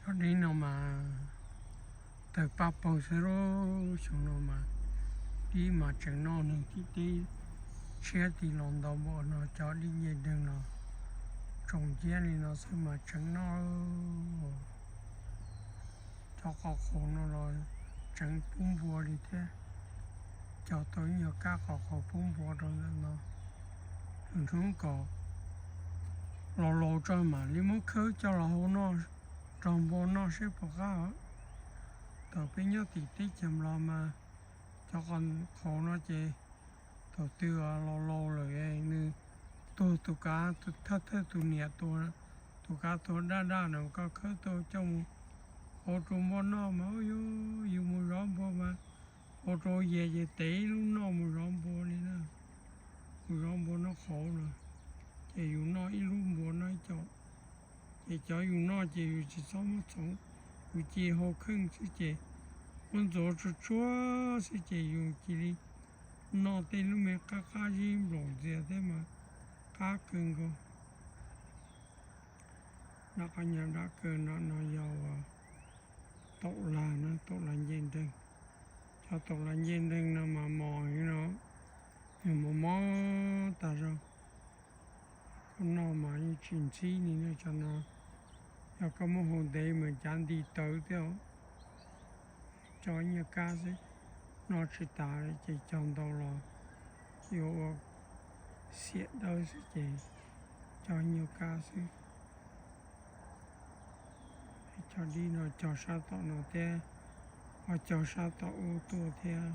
Cov dib no mas tawg paj paug xwb lauj. Xyoo no mas dib mas tseem noj neeg tim teb tshiab tim los ntau npaum no, cov dib ncej deeg los tsoom ciab li no xwb mas tseem noj. Cov qhov qhaus no los tseem pub npua li thiab. Cog tau ib nyuag kab qhov qhaus pub npua rau ntawm no. Lwm hnub kom los laus tso mam li muab khawb coj los hau noj, rau npua noj seb puas qab. Thaum peb nyob tim teb chaws Nplog mas cov qhov qhaus no ces thaum twg los laus lawm nws tuag tus kav, thawj thawj tus niam tuag, tus kav tuag daj daj na, koj khawb tuaj coj mus hau rau npua noj mas, yus mus zov npua mas hau rau yias ces tev ib lub noj mus zov npua li na. Mus zov npua noj qhauv no, ces yus noj ib lub npua noj ib co. Ces cov yus noj ces yus tsis txhob muab txhoov, yus cia hau kheej xwb ces muab ntxuav tsuag tsuag xwb ces yus cia li noj tej lub me qab qab zib nplaum ntxias thiab mas qab kawg nkaus. Nram qab nyob dab kaw no, no yog uas taum lag na, taum lag ncej nreeg. Cov taum lag ncej nreeg no mas mos li no, yog mos mos tas zog. Koj noj mas yeej tsis ntxhib li no. Cov no yog koj muab hau ntev mas cav nti tawv thiab. Cog ib nyuag kab xwb, noj tsis tas ces cog ntau los yuav ua xiam dawb xwb ces cog ib nyuag kab xwb. Cov dib no cog sab tom no thiab, ho cog sab tom ub tuaj thiab.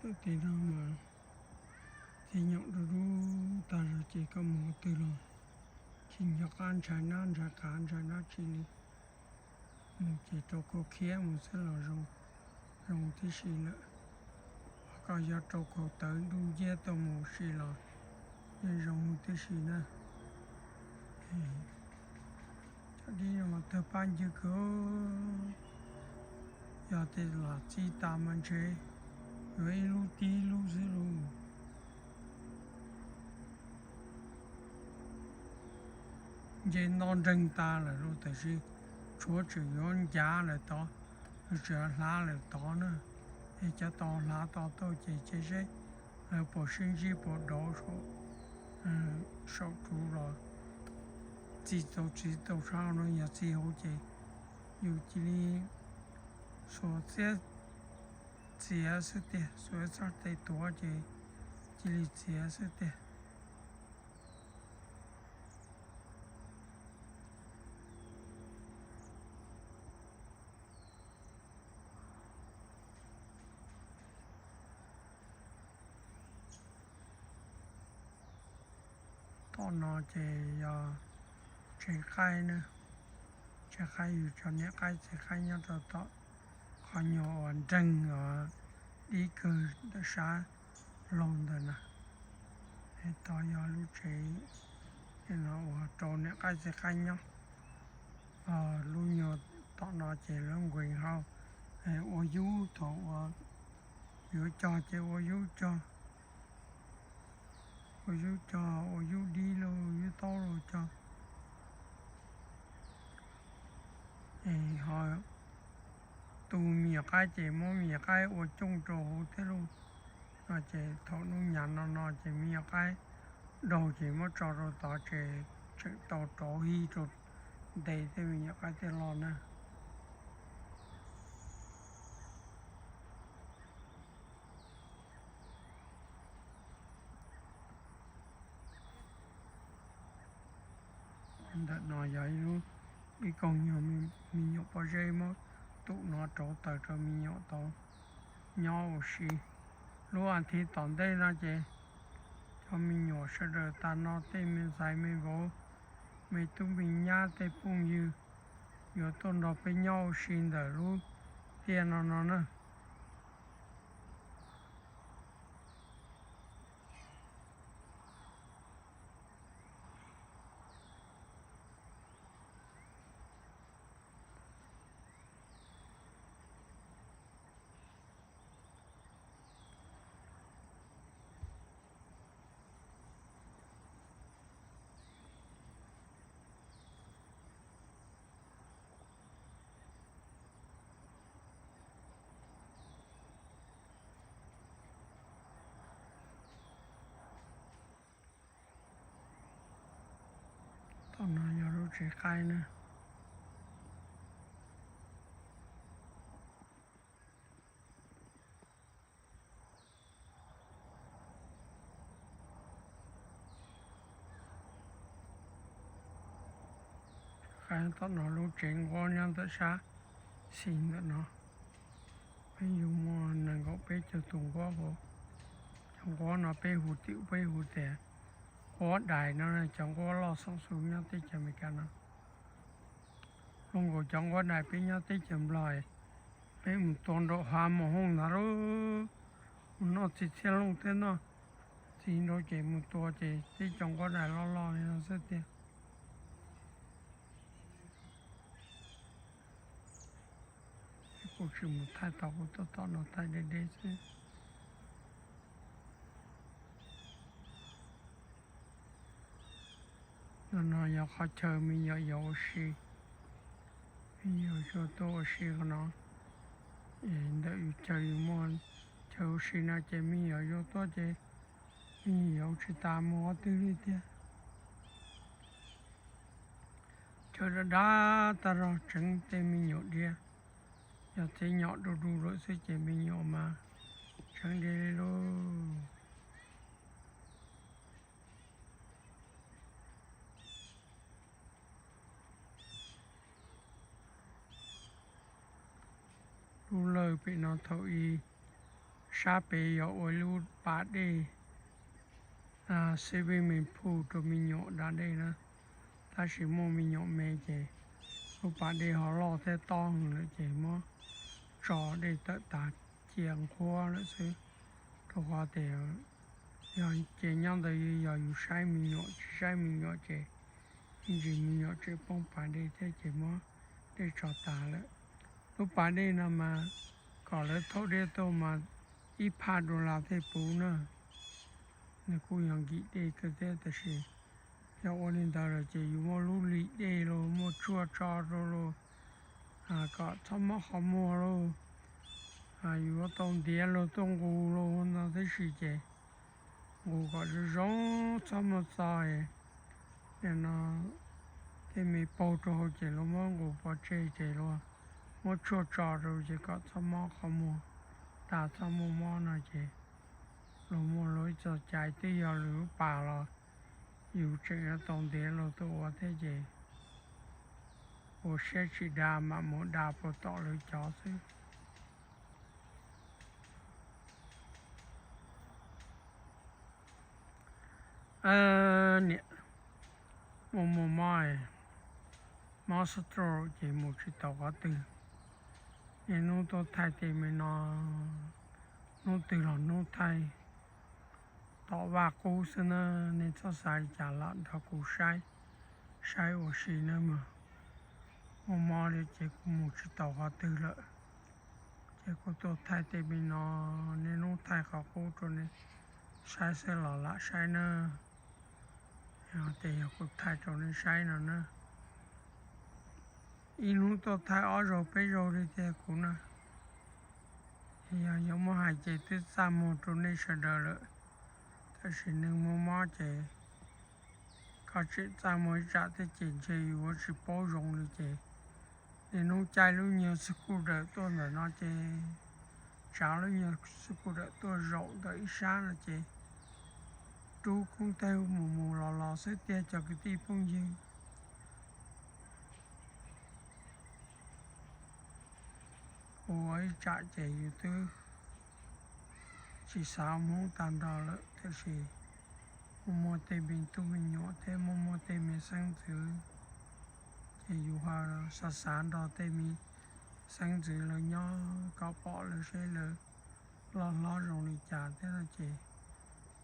Tuaj tim no mas txiv nyom dub dub tag zog ces koj mus qhov twg los tsis nco qab ntshai nab ntshai qav ntshai dab tsi li. Mus ces rau khau khiab mus xwb los zoo, zoo tib si lawm. Ho koj yog rau khau tawv ntuj nciab tuaj mus si los yeej zoo tib si na. Cov dib no mas tawg paj ncw kawg. Yog tias lam txi tas mas ntshe yuav ib lub tib lub xwb lauj. Nce nto nreeg tas lawm lauj, tiam sis tshuav tseem yuav ncav lawm tod, yuav tseem hlav lawm tod na. Es cov tau hlav tau tuaj ces cia seb lawv puas sib ntsib puas dauv saum, saum tsuv los txi tau txiv tau sab no. Yog txi hauv ces yus cia li xuas txiab txiav xwb tiag, xuas txhais tes tuav ces cia li txiav xwb tiag. Tom no ces yog tsev qaib na, tsev qaib yus cov niam qaib txiv qaib nyob rau tom qhov nyuag uas nreeg uas dib kawg ntawm sab laug ntawd na. Tod yog lub tsev no uas rau niam qaib txiv qaib nyob. Lub nyuag tom no ces lawv nqes hauv ua yub, thaum uas yuav cog ces ua yub cog, ua yub cog, ua yub dib los yub taub los cog. Es ho tus me nyuam qaib ces muab me nyuam qaib ua cooj rau hauv thiab lauj. No ces thaum hnub nyav no no ces me nyuam qaib daug ces muab tso rau tod ces tseem tau rauv hij rau nte tej me nyuam qaib tej loj na. Ntawm no yog ib lub, ib koog nyuag me nyuam pob zeb muab tum no rauv taws rau me nyuam tau nyob ua si. Lub as thiv tom ntej no ces Cov me nyuam sawv daws, tas no tej me ntxhais me vauv, me tub me nyab tej phooj ywg yuav tuaj nrog peb nyob ua si ntawm lub tiaj no no na. Tom no yog lub tsev qaib na. Qaib tom no lub tsev nquab nyob ntawm sab xis ntawm no. Peb yug muaj nees nkaum peb caug tus nquab hauv. Cov nquab no peb hu twm peb hu tias nquab dais no, cov nquab loj xeem xus nyob teb chaws Amelikas no. Zoo nkaus cov nquab dais peb nyob teb chaws Nplog, peb mus tua nraum hav mus hooj ntag lauj, mus noj txiv txhiaj looj thiab noj txiv nraud ces mus tua ces tib cov nquab dais loj loj li no xwb tiag. Kuv tsis mus thaij tau, kuv tuaj tom no thaij deb deb xwb. No no yog qhov chaw me nyuam yaus ua si, me nyuam yaus tuaj ua si qhov no. Ntawm yus chaw yus muaj chaw ua si no ces me nyuam yaus tuaj ces me nyuam yaus tsis tas mus qhov twg li tiag. Chaw dav dav tag zog tseev tej me nyuam diav, yog txiv nyom du du lawm xwb ces me nyuam mas tseev diav li lauj. Lub lawj pem no thaum ub sab pem yog ua lub pas dej, xib vij me phu rau me nyuam da dej na. Tab sis muaj me nyuam me ces lub pas dej ho loj thiab tob heev lawm ces muab tso dej tawm tas cia nqhuab lawm xwb. Rau qhov tias yog ces nyob ntawd yog yus saib me nyuam, tsis saib me nyuam ces ib ntsis me nyuam tseem poob pas dej thiab ces muab dej tso tas lawm. Lub pas dej no mas kom lawv thauj dej tuaj mas ib phaj dollar thiaj puv na. Nws kuj yog nkim dej kawg thiab tab sis yog ua li ntawd lawm ces yus muaj lub lim dej los muaj tshuaj tso rau los kom txhob mob qhov muag lauj, yuav tau ntiav los tuaj nqus los no tib si ces nqus kom zoo zoo txhob muaj txo. Nim no tej me paug rau hauv ces luag muab nqus pov tseg ces luag muab tshuaj tso rau ces kom txhob mob qhov muag, tas txhob muaj mob no ces luag muaj luag ib txoj cai twb yog lwm lub pas los yus tseem yuav tau ntiav luag tuaj ua thiab ces ua siab tsis da mam mus da puag tom lawv cov xwb. Niam, muaj muaj mob, mob stroke ces mus tsis tau qhov twg. Niaj hnub tuaj thaij tej me no, hnub twg los hnub thaij, tom vaj qub xwb na, nej txhob xav li cas lam nrog kuv saib, saib ua si nawb mog. Muaj mob li ces kuv mus tsis tau qhov twg lawm, ces kuv tuaj thaij tej me no, niaj hnub thaij qhov qub rau nej saib xwb los lam saib na. Ces yog kuv thaij rau nej saib no na, ib hnub tuaj thaij ob zaug peb zaug li tiag kuv na. Yog yuav muab hais ces twb txaj muag rau nej sawv daws lawm, tab sis neeg muaj mob ces koj tseem txaj muag ib tsam thiab ces ntshe yuav tsis paub zoo li ces niaj hnub caij lub nyuag scooter tuaj ntawm no ces, tsav lub nyuag scooter tuaj zaum ntawm ib sab no ces rub koob tawg mus mus los los xwb tiag cov kwv tij phooj ywg. Ua ib tsam ces yus twb tsis xav ua Hmoob tag nrho lawm, tab sis muaj muaj tej me tub me nyuam thiab muaj muaj tej me xeeb ntxwv, ces yus ho xav xav nrog tej me xeeb ntxwv lawv nyob kom pom lawv seb lawv loj hlob zoo li cas thiab no ces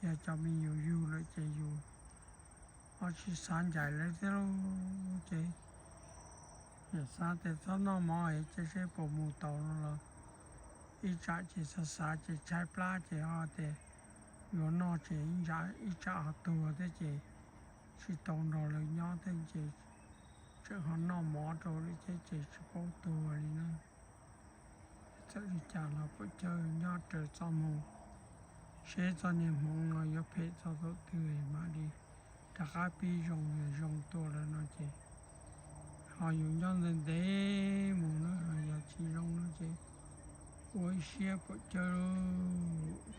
yog cov me yus yug lawm ces yus ho tsis xav ncaim lawv thiab lauj. Ces yam xav tias txhob noj mov es cia seb puas mus taus no los ib tsam ces xav xav ces tshaib plab ces ho tias yuav noj ces ib tsam ho tuag thiab ces tsis tau nrog lawv nyob thiab ces tseem ho noj mov rau lawm thiab ces tsis paub tuag li na. Txawm li cas los puas cawj nyob raws txoj hmoo, seb txoj niag hmoov no yuav phem txog thaum twg mam li rov qab pib zoo, yog zoo tuaj lawm no ces ho yus nyob ntev ntev mus na, ho yog tsis zoo no ces ua ib siab puas cawj lauj.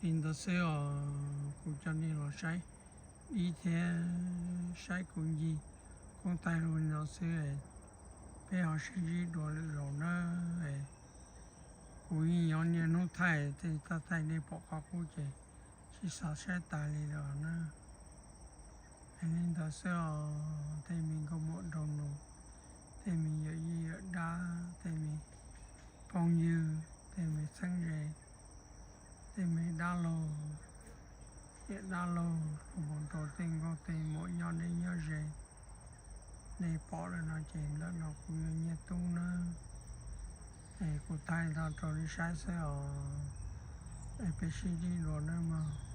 Li ntawd xwb os, kuv coj nej los saib dib thiab saib kuv ncig koob thaij li no xwb, peb ho sib ntsib dua lwm zaus na. Kuv yeej nyob niaj hnub thaij tej thaij nej pom qhov qub ces tsis xav saib tas li lawm na. Es li ntawd xwb os, tej me nkauj muam nraug nus, tej me yawm yij yawm dab, tej me phooj ywg, tej me txheeb ze, tej me dab laug, niam dab laug, los mus rau tej nkauj tej muam nyob deb nyob ze, nej pom lawm no ces ntawm no kuv yog Nyiaj Tub na. Es kuv thaij no rau nej saib xwb os, es peb sib ntsib dua nawb mog.